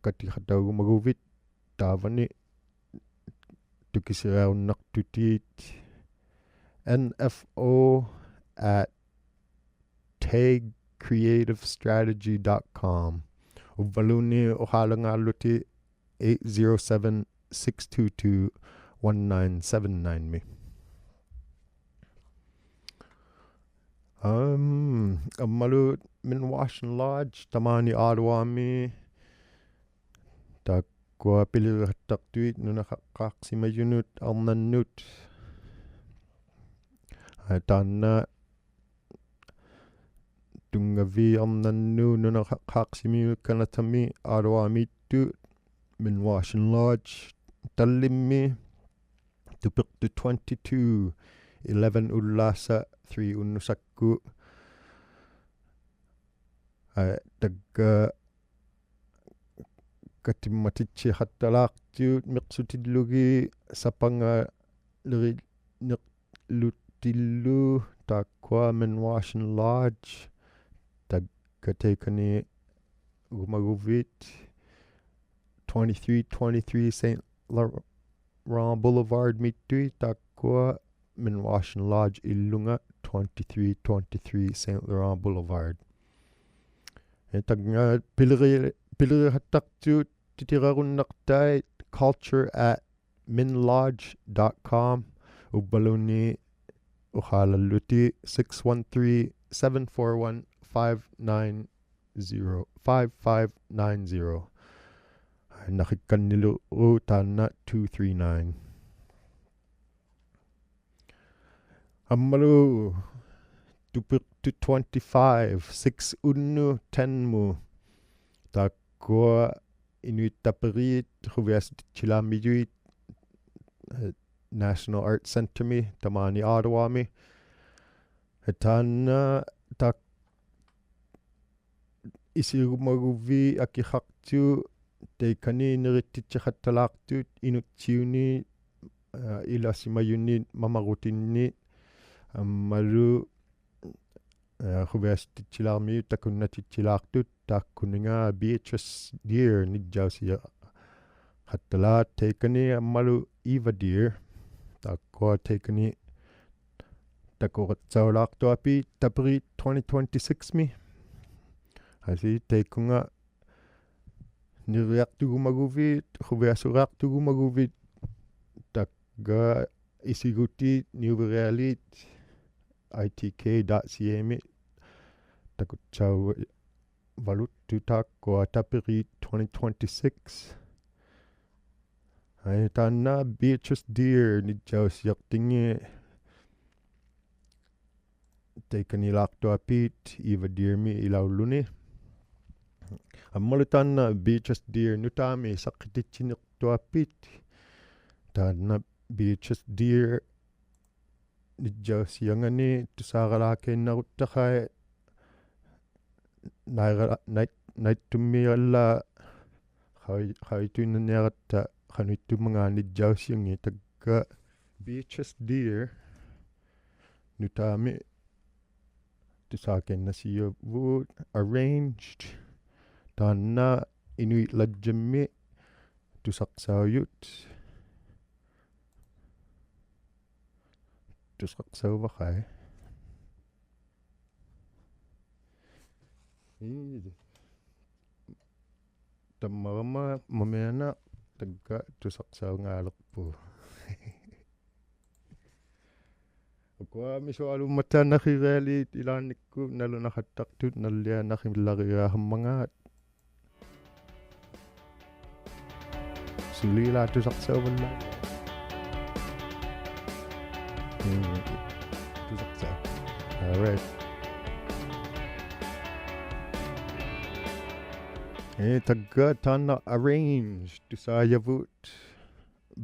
ᑲᑎᖃᑕᐅᒍᒪᒍᕕᑦ ᑖᕙᓂ ᑐᑭᓯᐊᕈᓐᓇᖅᑐᑎᑦ N F O at tag creative strategy dot com. ᐅᕝᕙᓘᓐᓃᑦ ᐅᖄᓚᖔᓪᓗᑎᑦ eight zero seven, six two two, one nine seven nine-ᒥ. ᐊᒻ, ᐊᒻᒪᓗ Minwaashin Lodge, ᑕᒫᓂ ᐋᑐᕚᒥ, ᑖᒃᑯᐊ ᐱᓕᕆᖃᑦᑕᖅᑐᐃᑦ ᓄᓇᖃᖅᑳᖅᓯᒪᔪᓄᑦ ᐊᕐᓇᓄᑦ. ᐋ, ᑖᓐᓇ ᑐᙵᕖᑦ ᐊᕐᓇᓄᑦ ᓄᓇᖃᖅᑳᖅᓯᒪᔪᓄᑦ ᑲᓇᑕᒥ ᐋᑐᕚᒦᑦᑐᖅ Minwaashin Lodge, ᑕᓪᓕᒻᒥ ᑐᐱᖅᑑᑦ twenty-two, eleven ᐅᓪᓛᓴ, three ᐅᓐᓄᓴᒃᑯᑦ. ᐋ, ᑕᒡᒐ ᑲᑎᒻᒪᑎᑦᓯᖃᑦᑕᓛᖅᑐᑦ ᒥᖅᓱᑎᓪᓗᒋᑦ ᓴᐸᖓᓕᕆᓂᕐᓗᑎᓪᓗ ᑖᒃᑯᐊ Minwaashin Lodge, ᑕᒡᒐ ᑕᐃᑲᓂ ᒍᒪᒍᕕᑦ, twenty-three twenty-three Saint Laur-, Laurent Boulevard-mittuit taakkua Minwaashin Lodge-illunga, twenty-three twenty-three Saint Laurent Boulevard. ᐄ, ᑕᒡᕐᖓ ᐱᓕᕆ-, ᐱᓕᕆᖃᑦᑕᖅᑐᑦ ᑎᑎᕋᕈᓐᓇᖅᑕᐃᑦ culture at minlodge dot com, ᐅᕝᕙᓘᓐᓃᑦ ᐅᖄᓚᓪᓗᑎᑦ six one three, seven four one, five nine zero, five five nine zero. ᓇᕿᒃᑲᓐᓂᓗᒍ ᑖᓐᓇ two three nine. ᐊᒻᒪᓗ ᑐᐱᖅᑑᑦ twenty-five, six ᐅᓐᓄ ten-ᒧᑦ. ᑖᒃᑯᐊ ᐃᓄᐃᑦ ᑕᐱᕇᑦ ᖁᕕᐊᓱᑎᑦᓯᓛᕐᒥᔪᐃᑦ, ᐄ, National Arts Centre-ᒥ, ᑕᒫᓂ Ottawa-ᒥ. ᐄ, ᑖᓐᓇ ᑖᒃ-, ᐃᓯᕈᒪᒍᕕᑦ ᐊᑭᖃᖅᑐᑦ ᑕᐃᑲᓂ ᓂᕆᑦᑎᑦᓯᖃᑦᑕᓛᖅᑐᑦ ᐃᓄᑦᓯᐅᓂ, ᐋ, ᐃᓚᓯᒪᔪᓂ ᒪᒪᕈᑎᓂ, ᐊᒻᒪᓗ, ᐋ, ᖁᕕᐊᓱᑎᑦᓯᓛᕐᒥᔪᑦ ᑕᑯᓐᓇᑎᑦᓯᓛᖅᑐᑦ ᑖᒃᑯᓂᖓ Beatrice Deer ᓂᔾᔭᐅᓯᔭᖃᑦᑕᓛᖅ ᑕᐃᑲᓂ ᐊᒻᒪᓗ Eva Deer. ᑖᒃᑯᐊ ᑕᐃᑲᓂ ᑕᑯᕋᑦᓴᐅᓛᖅᑐᐊᐲᑦ ᑕᐱᕇᑦ twenty twenty-six-ᒥ. ᐊᓯ ᑕᐃᑯᖓ ᓂᕆᐊᖅᑐᒍᒪᒍᕕᑦ, ᖁᕕᐊᓱᕆᐊᖅᑐᒍᒪᒍᕕᑦ, ᑕᒡᒐ ᐃᓯᕈᑏᑦ ᓂᐅᕕᕆᐊᓖᑦ I T K dot C A-ᒥ ᑕᑯᑦᓴᐅᕙᓗᑦᑐᑦ ᑖᒃᑯᐊ ᑕᐱᕇᑦ twenty twenty-six. ᐊᐃ, ᑖᓐᓇ Beatrice Deer ᓂᔾᔭᐅᓯᔭᖅᑎᖏᑦ ᑕᐃᑲᓃᓛᖅᑐᐊᐲᑦ Eva Deer-ᒥ ᐃᓚᐅᓪᓗᓂ. ᐊᒻᒪᓗ ᑖᓐᓇ Beatrice Deer ᓄᑖᒥ ᓴᖅᑭᑎᑦᓯᓂᖅᑐᐊᐲᑦ. ᑖᓐᓇ Beatrice Deer ᓂᔾᔭᐅᓯᐊᖓᓂ ᑐᓵᕋᓛᒃᑲᐃᓐᓇᕈᑦᑕᖃᐃ ᓇᐃᕋ-, ᓇᐃ-, ᓇᐃᑦᑐᒻᒥᒐᓪᓚᒃ ᖃᐅᔨ-, ᖃᐅᔨᑐᐃᓐᓇᓂᐊᕋᑦᑕ ᖃᓄᐃᑦᑑᒻᒪᖔᑦ ᓂᔾᔭᐅᓯᖏᑦ. ᑕᒡᒐ Beatrice Deer ᓄᑖᒥ ᑐᓵᑲᐃᓐᓇᓯᔭᕗᑦ Arranged. ᑖᓐᓇ ᐃᓄᐃᑦ ᓚᔾᔭᒥ ᑐᓴᖅᓴᐅᔪᑦ. ᑐᓴᖅᓴᐅᕙᖃᐃ. ᐄ. ᑕᒻᒪᕋᒪ ᒪᒥᐊᓇᖅ ᑕᒡᒐ ᑐᓴᖅᓴᐅᖔᓕᖅᐳᖅ. ᐅᑯᐊᒥᓱᐊᓘᒻᒪᑕ ᓇᕿᕆᐊᓖᑦ ᐃᓛᓐᓂᒃᑯᑦ ᓇᓗᓇᖃᑦᑕᖅᑐᑦ ᓇᓪᓕᐊᑦ ᓇᕿᓪᓚᕆᐊᖃᕐᒪᖔᑦ. ᓱᓕᓛ ᑐᓴᖅᓴᐅᕙᓪᓚ. ᒻᒻ. ᑐᓴᖅᓴᐅ. All right. ᐄ, ᑕᒡᒐ ᑖᓐᓇ Arranged ᑐᓵᔭᕗᑦ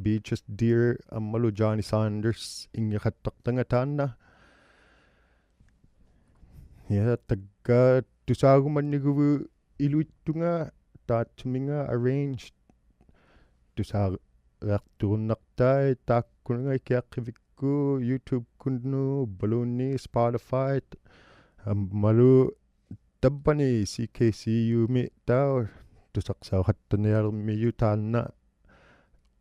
Beatrice Deer ᐊᒻᒪᓗ Johnny Saunders ᐃᙱᖃᑦᑕᖅᑕᖓ ᑖᓐᓇ. ᐄ, ᑕᒡᒐ ᑐᓵᒍᒪᓐᓂᕈᕕᑦ ᐃᓗᐃᑦᑐᖓ ᑖᑦᓱᒥᖓ Arranged ᑐᓵᕆᐊᖅᑐᕈᓐᓇᖅᑕᐃᑦ ᑖᒃᑯᓄᖓ ᐃᑭᐊᖅᑭᕕᒃᑯᑦ YouTube-ᑯᓐᓄᑦ ᐅᕝᕙᓘᓐᓃᑦ Spotify-ᑦ ᐊᒻᒪᓗ ᑕᑉᐹᓂ C K C U-ᒥᑦᑕᐅᖅ ᑐᓴᖅᓴᐅᖃᑦᑕᓂᐊᕐᒥᔪᑦ ᑖᓐᓇ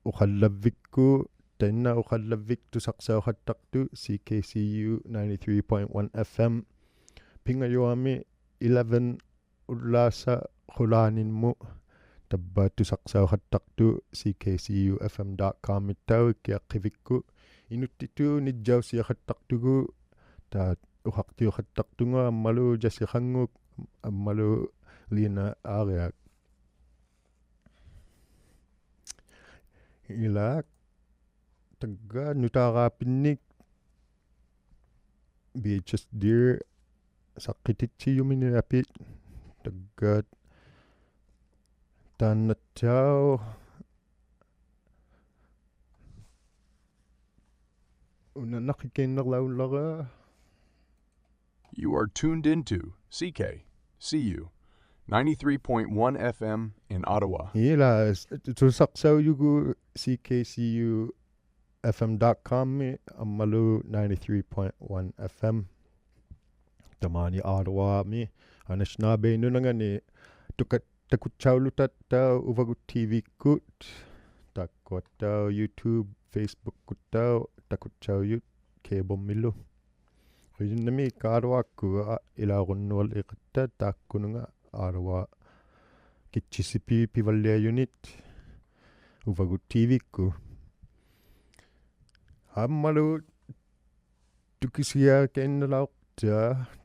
ᐅᖃᓪᓚᕝᕕᒃᑯᑦ, ᑖᓐᓇ ᐅᖃᓪᓚᕝᕕᒃ ᑐᓴᖅᓴᐅᖃᑦᑕᖅᑐᑦ C K C U ninety-three point one F M ᐱᖓᔪᐊᒥ eleven ᐅᓪᓛᓴ ᖁᓛᓂᒧᑦ. ᑕᕝᕙ ᑐᓴᖅᓴᐅᖃᑦᑕᖅᑐᑦ C K C U F M dot com-ᒥᑦᑕᐅᖅ ᐃᑭᐊᖅᑭᕕᒃᑯᑦ. ᐃᓄᑦᑎᑐᑦ ᓂᔾᔭᐅᓯᐊᖃᑦᑕᖅᑐᒍᑦ, ᑖ ᐅᖃᖅᑎᐅᖃᑦᑕᖅᑐᖓ ᐊᒻᒪᓗ ᔭᓯ ᖃᙳᒃ ᐊᒻᒪᓗ ᓖᓇ ᐋᕆᐊᒃ. ᐃᓛᒃ, ᑕᒡᒐ ᓄᑖᕌᐱᓐᓂᒃ Beatrice Deer ᓴᖅᑭᑎᑦᓯᔪᒥᓂᐊᐱᒃ. ᑕᒡᒐ ᑖᓐᓇᑦᑕᐅᖅ ᐅᓇ ᓇᕿᑲᐃᓐᓇᕐᓚᐅᓪᓚᕋ. You are tuned into C K C U ninety-three point one F M in Ottawa. ᐃᓛᒃ, ᑐᓴᖅᓴᐅᔪᒍᑦ C K C U F M dot com-ᒥ ᐊᒻᒪᓗ ninety-three point one F M. ᑕᒫᓂ Ottawa-ᒥ, Anishinaabe ᓄᓇᖓᓂ ᑐᑲ-, ᑕᑯᑦᓴᐅᓗᑕᑦᑕᐅᖅ ᐅᕙᒍᑦ T V-ᒃᑯᑦ. ᑖᒃᑯᐊᑦᑕᐅᖅ YouTube, Facebook-ᑯᑦᑕᐅᖅ ᑕᑯᑦᓴᐅᔪᑦ cable-ᒥᓗ. ᖁᔭᓐᓇᒦᒃ ᐋᑐᕚᒃᑯᑦ ᐊ, ᐃᓚᐅᒍᓐᓇᓕᖃᑦᑕ ᑖᒃᑯᓄᖓ ᐋᑐᕚ ᑭᑦᔨᓯᐱ ᐱᕙᓪᓕᐊᔪᓂᑦ ᐅᕙᒍᑦ TV-ᒃᑯᑦ. ᐊᒻᒪᓗ ᑐᑭᓯᒋᐊᕐᕋᐃᓐᓇᓚᐅᖅᑕ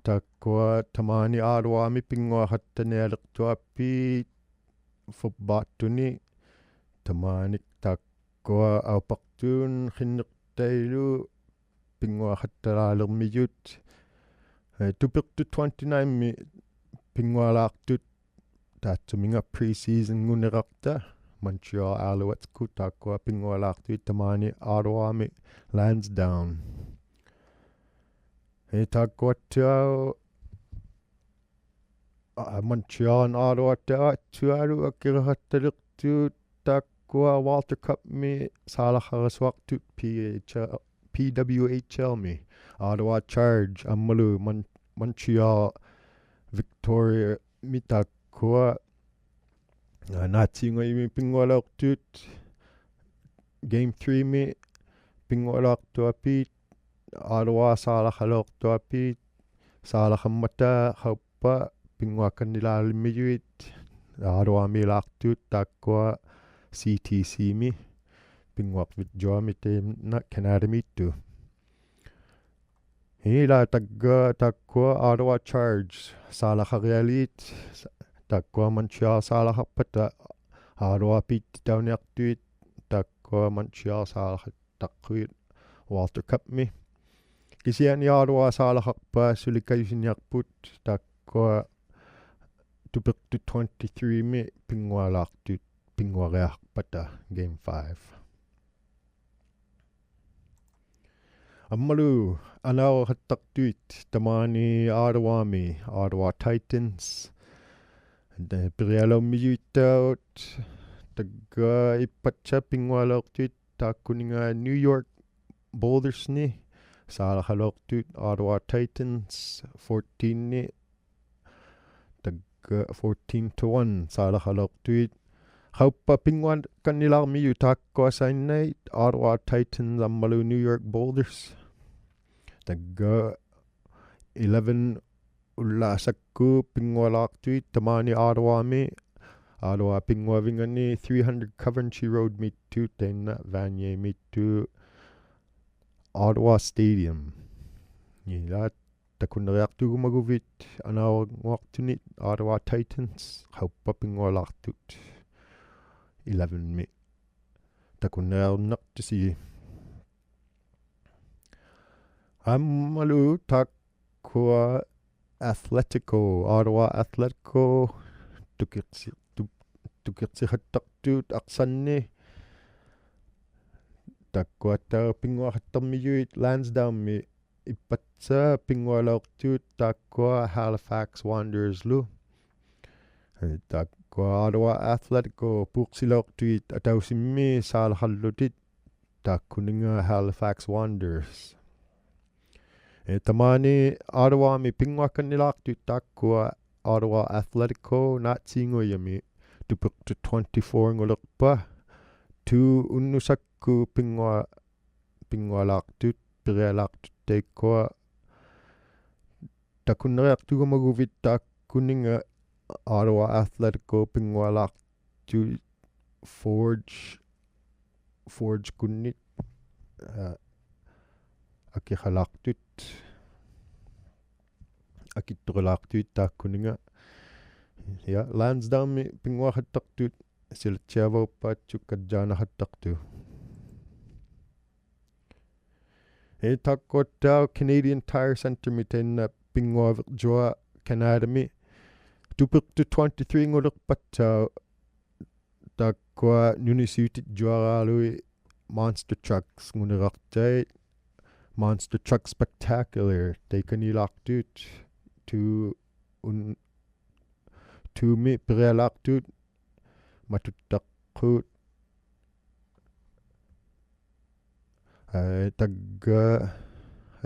ᑖᒃᑯᐊ ᑕᒫᓂ ᐋᑐᕚᒥ ᐱᙳᐊᖃᑦᑕᓂᐊᓕᖅᑐᐊᐲᑦ ᖁᕝᕚᑦᑐᓂ, ᑕᒫᓂ ᑖᒃᑯᐊ ᐊᐅᐸᖅᑑᓐᓃᖅᑕᐃᓗ ᐱᙳᐊᖃᑦᑕᓛᓕᕐᒥᔪᑦ. ᐄ, ᑐᐱᖅᑑᑦ twenty-nine-ᒥ ᐱᙳᐊᓛᖅᑐᑦ ᑖᑦᓱᒥᖓ pre-season-ᖑᓂᕋᖅᑕ Montreal Alouettes-ᑯᑦ ᑖᒃᑯᐊ ᐱᙳᐊᓛᖅᑐᐃᑦ ᑕᒫᓂ ᐋᑐᕚᒥ Lansdowne. ᐄ, ᑖᒃᑯᐊᑦᑕᐅᖅ, ᐊ, Montreal-ᓄᑦ ᐋᑐᕚᑦᑕᐅᖅ ᐊᑦᓱᐊᓗᒃ ᐊᑭᕋᖃᑦᑕᓕᖅᑐᑦ ᑖᒃᑯᐊ Walter Cup-ᒥ ᓵᓚᖃᕋᓱᐊᖅᑐᑦ P H L, P W H L-ᒥ, Ottawa Charge ᐊᒻᒪᓗ Mon-, Montreal Victoria-ᒥ ᑖᒃᑯᐊ, ᐋ, ᓈᑦᓰᖑᐊᔪᒥ ᐱᙳᐊᓚᐅᖅᑐᑦ. Game three-ᒥ ᐱᙳᐊᓛᖅᑐᐊᐲᑦ ᐋᑐᕚ ᓵᓚᖃᓚᐅᖅᑐᐊᐲᑦ, ᓵᓚᖃᒻᒪᑕ ᖃᐅᑉᐸᑦ ᐱᙳᐊᒃᑲᓐᓂᓛᓕᕐᒥᔪᐃᑦ ᐋᑐᕚᒦᓛᖅᑐᑦ ᑖᒃᑯᐊ C T C-ᒥ, ᐱᙳᐊᕐᕕᒡᔪᐊᒥ ᑕᐃᓐᓇ Canada-ᒦᑦᑐᖅ. ᐃᓛᒃ ᑕᒡᒐ ᑖᒃᑯᐊ Ottawa Charge ᓵᓚᖃᕆᐊᓖᑦ, ᑖᒃᑯᐊ Montreal ᓵᓚᖃᖅᐸᑕ ᐋᑐᕚ ᐲᑦᑎᑕᐅᓂᐊᖅᑐᐃᑦ ᑖᒃᑯᐊ Montreal ᓵᓚᖃᑦᑕᖅᑯᐃᑦ Walter Cup-ᒥ. ᑭᓯᐊᓂ ᐋᑐᕚ ᓵᓚᖃᖅᐸᑦ ᓱᓕ ᑲᔪᓯᓂᐊᖅᐳᑦ ᑖᒃᑯᐊ ᑐᐱᖅᑑᑦ twenty-three-ᒥ ᐱᙳᐊᓛᖅᑐᑦ, ᐱᙳᐊᕆᐊᖅᐸᑕ game five. ᐊᒻᒪᓗ ᐊᓇᐅᕋᖃᑦᑕᖅᑐᐃᑦ ᑕᒫᓂ ᐋᑐᕚᒥ, Ottawa Titans. ᑕ-, ᐱᒋᐊᓚᐅᕐᒥᔪᐃᑦᑕᐅᖅ, ᑕᒡᒐ ᐃᑉᐸᑦᓴᖅ ᐱᙳᐊᓚᐅᖅᑐᐃᑦ ᑖᒃᑯᓂᖓ New York Boulders-ᓂ, ᓵᓚᖃᓚᐅᖅᑐᐃᑦ Ottawa Titans fourteen-ᓂ, ᑕᒡᒐ fourteen to one ᓵᓚᖃᓚᐅᖅᑐᐃᑦ. ᖃᐅᑉᐸᑦ ᐱᙳᐊᒃᑲᓐᓂᓛᕐᒥᔪᑦ ᑖᒃᑯᐊ ᓴᐃᓐᓇᐃᑦ Ottawa Titans ᐊᒻᒪᓗ New York Boulders. ᑕᒡᒐ eleven ᐅᓪᓛᓴᒃᑯᑦ ᐱᙳᐊᓛᖅᑐᐃᑦ ᑕᒫᓂ ᐋᑐᕚᒥ, ᐋᑐᕚ ᐱᙳᐊᕐᕕᖓᓂ three hundred Coventry Road-ᒦᑦᑐᖅ, ᑕᐃᓐᓇ Vanier-ᒦᑦᑐᖅ, Ottawa Stadium. ᐃᓛᒃ ᑕᑯᓐᓇᕆᐊᖅᑐᒍᒪᒍᕕᑦ ᐊᓇᐅᕈᐊᖅᑐᓂᑦ Ottawa Titans, ᖃᐅᑉᐸᑦ ᐱᙳᐊᓛᖅᑐᑦ eleven-ᒥ ᑕᑯᓐᓇᕆᐊᕈᓐᓇᖅᑐᓯ. ᐊᒻᒪᓗ ᑖᒃᑯᐊ Atletico, Ottawa Atletico, ᑐᑭᖅᓯ-, ᑐ-, ᑐᑭᖅᓯᖃᑦᑕᖅᑐᑦ ᐊᖅᓴᓐᓂ. ᑖᒃᑯᐊᑦᑕᐅᖅ ᐱᙳᐊᖃᑦᑕᕐᒥᔪᐃᑦ Lansdowne-ᒥ ᐃᑉᐸᑦᓴᖅ ᐱᙳᐊᓚᐅᖅᑐᑦ ᑖᒃᑯᐊ Halifax Wanderers-ᓗ. ᐄ, ᑖᒃᑯᐊ Ottawa Atletico ᐴᖅᓯᓚᐅᖅᑐᐃᑦ ᐊᑕᐅᓯᖕᒥ ᓵᓚᖃᓪᓗᑎᒃ ᑖᒃᑯᓂᖓ Halifax Wanderers. ᐄ, ᑕᒫᓂ ᐋᑐᕚᒥ ᐱᙳᐊᒃᑲᓐᓂᓛᖅᑐᐃᑦ ᑖᒃᑯᐊ Ottawa Atletico ᓈᑦᓰᖑᔭᒥ ᑐᐱᖅᑑᑦ twenty-four-ᖑᓕᖅᐸᑦ. Two ᐅᓐᓄᓴᒃᑯᑦ ᐱᙳᐊ-, ᐱᙳᐊᓛᖅᑐᑦ, ᐱᒋᐊᓛᖅᑐᑦ ᑕᐃᒃᑯᐊ ᑕᑯᓐᓇᕆᐊᖅᑐᒍᒪᒍᕕᑦ ᑖᒃᑯᓂᖓ Ottawa Atletico ᐱᙳᐊᓛᖅᑐᑦ Forge, Forge-ᑯᓐᓂᑦ, ᐋ, ᐊᑭᖃᓛᖅᑐᑦ, ᐊᑭᑦᑐᕋᓛᖅᑐᐃᑦ ᑖᒃᑯᓂᖓ. ᐄ, Lansdowne-ᒥ ᐱᙳᐊᖃᑦᑕᖅᑐᑦ ᓯᓚᑦᓯᐊᕙᐅᑉᐸᑦ ᓱᒃᑲᔾᔮᕐᓇᖃᑦᑕᖅᑐᖅ. ᐄ, ᑖᒃᑯᐊᑦᑕᐅᖅ Canadian Tire Centre-ᒥ ᑕᐃᓐᓇ ᐱᙳᐊᕕᒡᔪᐊᖅ Canada-ᒥ. ᑐᐱᖅᑑᑦ twenty-three-ᖑᓕᖅᐸᑦᑕᐅᖅ ᑖᒃᑯᐊ ᓄᓂᓯᐅᑎᔾᔪᐊᕌᓗᐃᑦ Monster Trucks-ᖑᓂᕋᖅᑕᐃᑦ, Monster Truck Spectacular ᑕᐃᑲᓃᓛᖅᑐᑦ. Two ᐅᓐ-, two-ᒥ ᐱᒋᐊᓛᖅᑐᑦ ᒪᑐᑦᑕᖅᑰᑦ. ᐄ, ᑕᒡᒐ,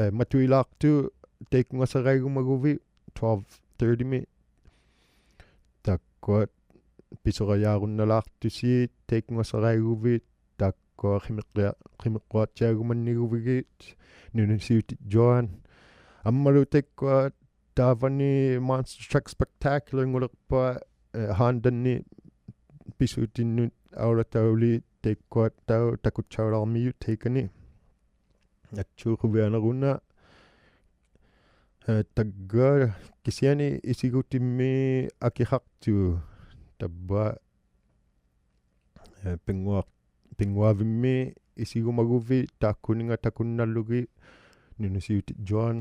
ᐄ, ᒪᑐᐃᓛᖅᑐᑦ ᑕᐃᑯᖓᓴᕋᐃᒍᒪᒍᕕᑦ twelve thirty-ᒥ. ᑖᒃᑯᐊ ᐱᓱᕋᔮᕈᓐᓇᓛᖅᑐᓯ ᑕᐃᑯᖓᓴᕋᐃᒍᕕᑦ taakkua qimiqquat-, qimiqquattiarumanniguvigit, nunasiutijjuat. Ammalu taakkua taavani Monster Truck Spectacular-nguliqpaa, eh, Honda-ni pisuutinnut aulatauli taakkuattauq takutsaulaarmijut taikani. Atsuuquvianaruna. Eh, tagga kisiani isigutimmi akihaqtuq. Tavva, eh, pinnguaq-, pinnguavimmi isigumaguvit taakkuninga takunnallugit nunasiutijjuat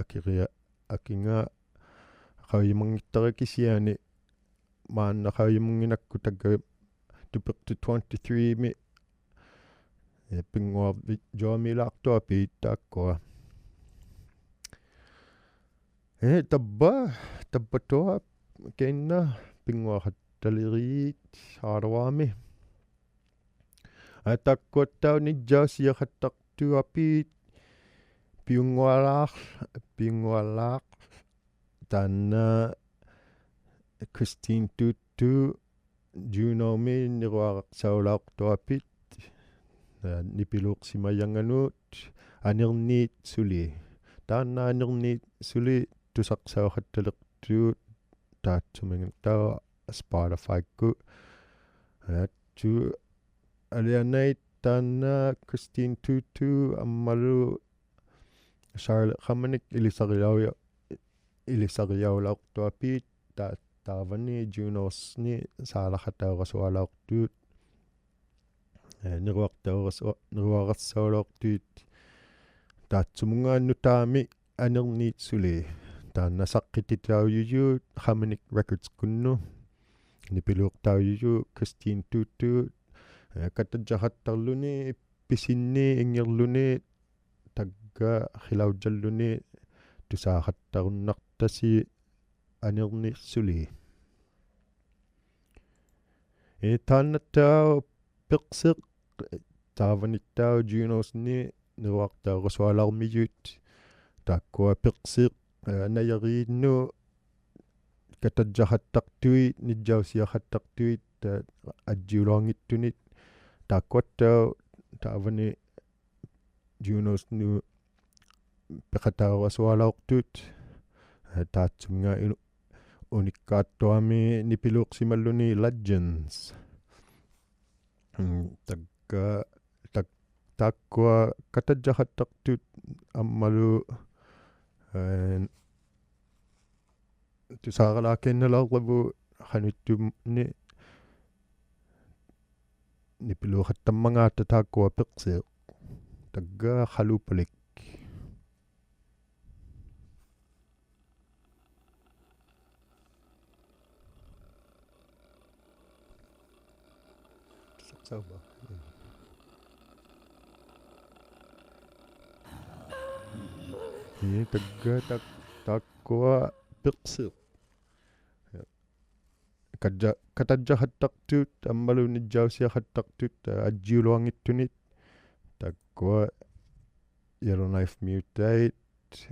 akiria-, akinga qaujimanngittara kisiani maanna qaujimannginakku tagga tupiqtut twenty-three-mi, eh, pinnguavijjuamilaaqtuapit taakkua. Eh, tavva, tavvatuaq keinna pinnguaqattaliriit Ottawa-mi. Eh, taakkuattauq nijjausiaqattaqtuapit piunngualaaq-, piunngualaaq taanna Christine Tutu Juno-mi niruaqaqsaulauqtuapit, eh, nipiluuqsimajanganut Anirniit Suli. Taanna Anirniit Suli tusaqsauqattaliqtuq taatsumingattauq Spotify-kkut. Eh, atsuuq alianait taanna Christine Tutu ammalu Charlotte Qamanik ilisariau-, ilisariaulauqtuapit ta-, taavani Junos-ni saalaqataurasualauqtut. Eh, niruaqtaurasu-, niruaqaqsaulauqtut taatsumunga nutaami Anirniit Suli. Taanna saqqititaujujuq Qamanik Records-kunnut. Nipiluuqtaujujuq Christine Tutu. Eh, katajjaqattarluni pisinni inngirluni tagga qilaujjalluni tusaaqattarunnaqtasi Anirniit Suli. Eh, taannattauq Piqsiq, taavanittauq Junos-ni niruaqtaurasualaarmijut. Taakkua Piqsiq, eh, najariinnut katajjaqattaqtuit, nijjausiaqattaqtuit, eh, ajjiuluanngittunit. Taakkuattauq taavani Junos-nut piqataurasualauqtut. Eh, taatsuminga inu-, unikkaattuami nipiluuqsimalluni Legends. Mm, tagga, tak-, taakkua katajjaqattaqtut ammalu, eh, tusaaralaaqqinnalaaqlavut qanuittumni nipiluuqattammangaata taakkua Piqsiq. Tagga qalupalik. Sauba. Ii, tagga tak-, taakkua Piqsiq. Kaja-, katajjaqattaqtut, ammalu nijjausiaqattaqtut, eh, ajjiuluanngittunit. Taakkua Yellowknife-miutait,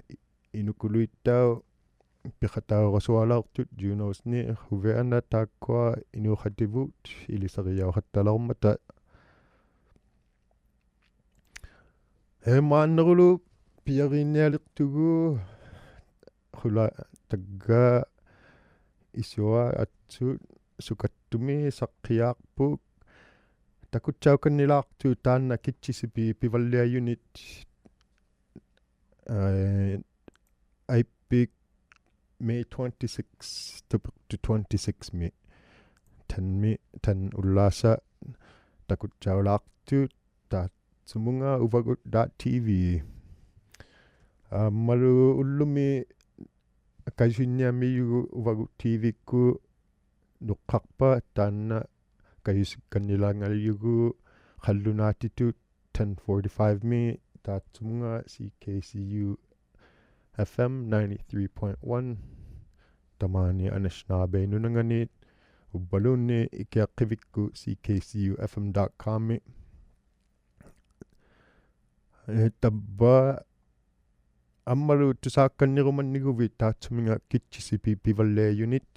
i-, inukuluittauq, piqataurasualauqtut Junos-ni, quvianaq taakkua inuuqativut ilisariauqattalaurmata. Eh, maannarulu piarinnialiqtugut, qula tagga isua atsut sukattumi saqqiaqput. Takutsaukannilaaqtut taanna Kitchisipi pivalliajunit, eh, aippiq May twenty-six, tupiqtut twenty-six-mi. Ten-mi, ten ullaasa takutsaulaaqtut taatsumunga uvagut dot T V. Ammalu ullumi kajusinniamijugut uvagut T V-kkut nuqqaqpa taanna kajusikkannilaangajugut qallunaatitut ten forty-five-mi taatsumunga C K C U F M ninety-three point one. Tamaani Anishinaabe nunanganit, uvvaluunniit ikiaqqivikkut C K C U F M dot com-mi. Eh, tavva ammalu tusaakannirumanniguvit taatsuminga Kitchisipi pivalliajunit,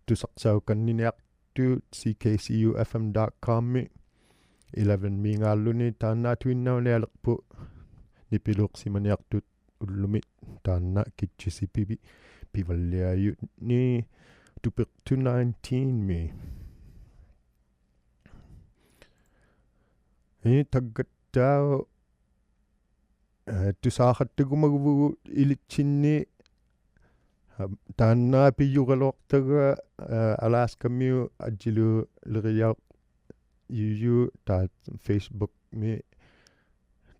tusaqsaukanniniaqtut C K C U F M dot com-mi. eleven-miingaalluni taannaatuinnaunialiqpuq nipiluuqsimaniaqtut ullumi taanna Kitchisipi pivalliajuni tupiqtut nineteen-mi. Ii, taggattaaq, eh, tusaaqattugumaguvugut ilitsinni, eh, taanna pijugaluaqtaga, eh, Alaska-miut ajjiluulirijaujujut, taava Facebook-mi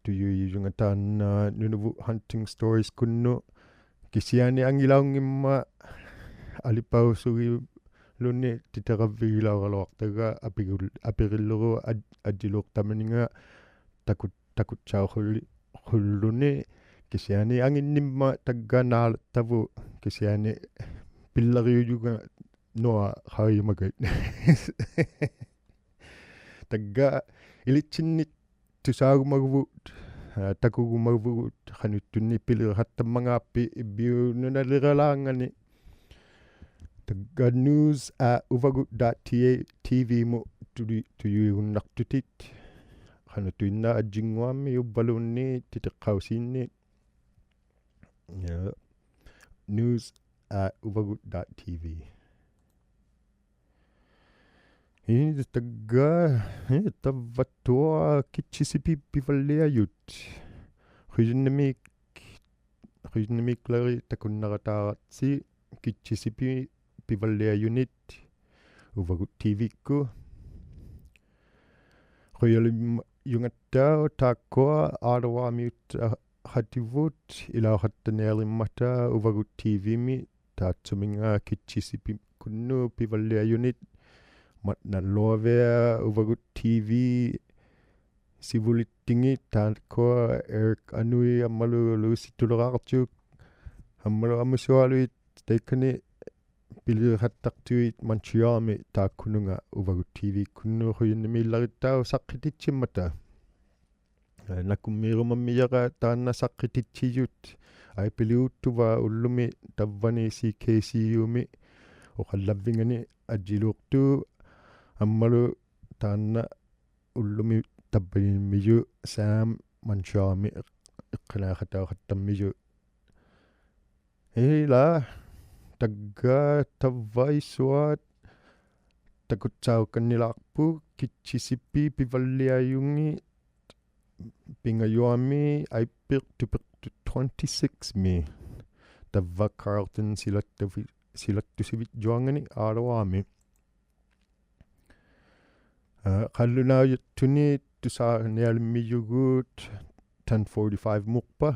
tujuujujunga taanna Nunavut Hunting Stories-kunnut, kisiani angilaunngimmat alipausugiluni titiqavvigilaugaluaqtaga apigul-, apirillugu aj-, ajjiluuqtamaninga takut-, takutsauqhuli-, -qulluni, kisiani anginnimmat tagga naalattavut, kisiani pillariujunga nuaqaujumagit. Tagga ilitsinni tusaagumaguvut, eh, takugumaguvugut qanuttunni piliriqattammangaapit Ibbiununaliralaangani. Tagga news at uvagut dot T V-mut tuju-, tujuigunnaqtutit. Qanuttuinnaq ajjinnguammi uvvaluunniit titiqqausiinniit. Ja, news at uvagut dot T V. Ii, tagga, ii, tavvattuaq Kitchisipi pivalliajut. Qujannamiik, qujannamiiklarik takunnaqataarassi Kitchisipi pivalliajunit uvagut T V-kkut. Qujalimajungattaaq taakkua Ottawa-miut, eh, -qativut ilauqattanialimmata uvagut T V-mi, taatsuminga Kitchisipikkunnut pivalliajunit. Matna Luovia uvagut T V sivulittingit, taakkua Eric Anui ammalu Lucy Tuleraarjuk ammalu ammusualuit taikkani piliriqattaqtuit Montreal-mi taakkununga uvagut T V-kkunnut qujannamiillarittauq saqqititsimmata. Eh, nakummiirumammijara taanna saqqitittijut, aipiliuttuva ullumi tavvani C K C U-mi uqallavvingani ajjiluuqtuq ammalu taanna ullumi tavvanimmijut Sam Montreal-mi iq-, iqqaniiqatauqattammijut. Ilaa, tagga tavvaisuat takutsaukannilaaqput Kitchisipi pivalliajungit pingajuami aippiq tupiqtut twenty-six-mi. Tavva Carleton silattuvi-, silattusivitjuangani Ottawa-mi. Eh, qallunaajattunit tusaanialimmijugut ten forty-five-muqpa.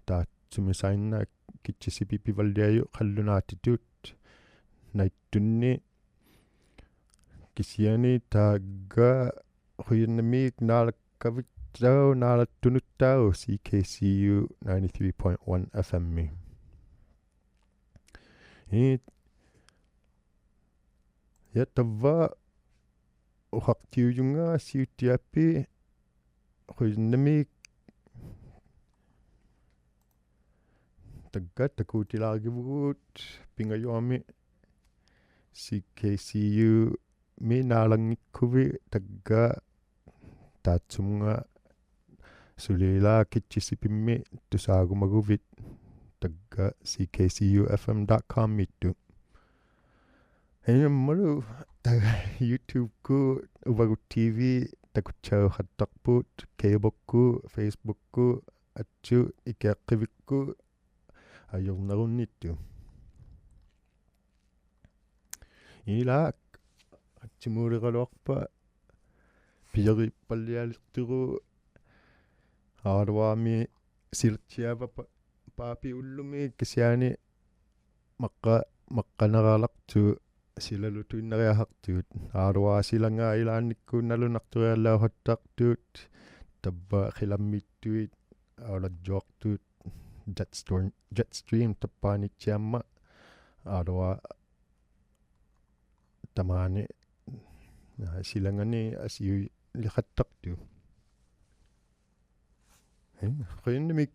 Taatsumisainna Kitchisipi pivalliajut qallunaatitut naittunni. Kisiani tagga qujannamiik naalakkavittauq, naalattunuttauq C K C U ninety-three point one F M-mi. Ii, ja tavva uqaqtiujunga siuttiappi qujannamiik tagga takuutilaagivugut pingajuami C K C U-mi naalanngikkuvit tagga taatsumunga suli ilaa Kitchisipimmi tusaagumaguvit tagga C K C U F M dot com-miittut. Ii, ammalu tagga YouTube-kkut uvagut T V takutsauqattaqput, cable-kkut, Facebook-kkut, atsu ikiaqqivikkut ajurnarunniittut. Ilaa, atsimuuligaluaqpa pijariippallialiqtugut Ottawa-mi silattiavapaappit ullumi kisiani maqqa-, maqqanaralaqtut silalutuinnariaqaqtut. Ottawa silanga ilaannikkut nalunaqturiallauqattaqtut, tavva qilammiittuit aulajjuaqtut Jetstream, Jetstream tappaaniittiamma Ottawa tamaani, aa, silangani asiuliqattaqtut. Ii, qujannamiik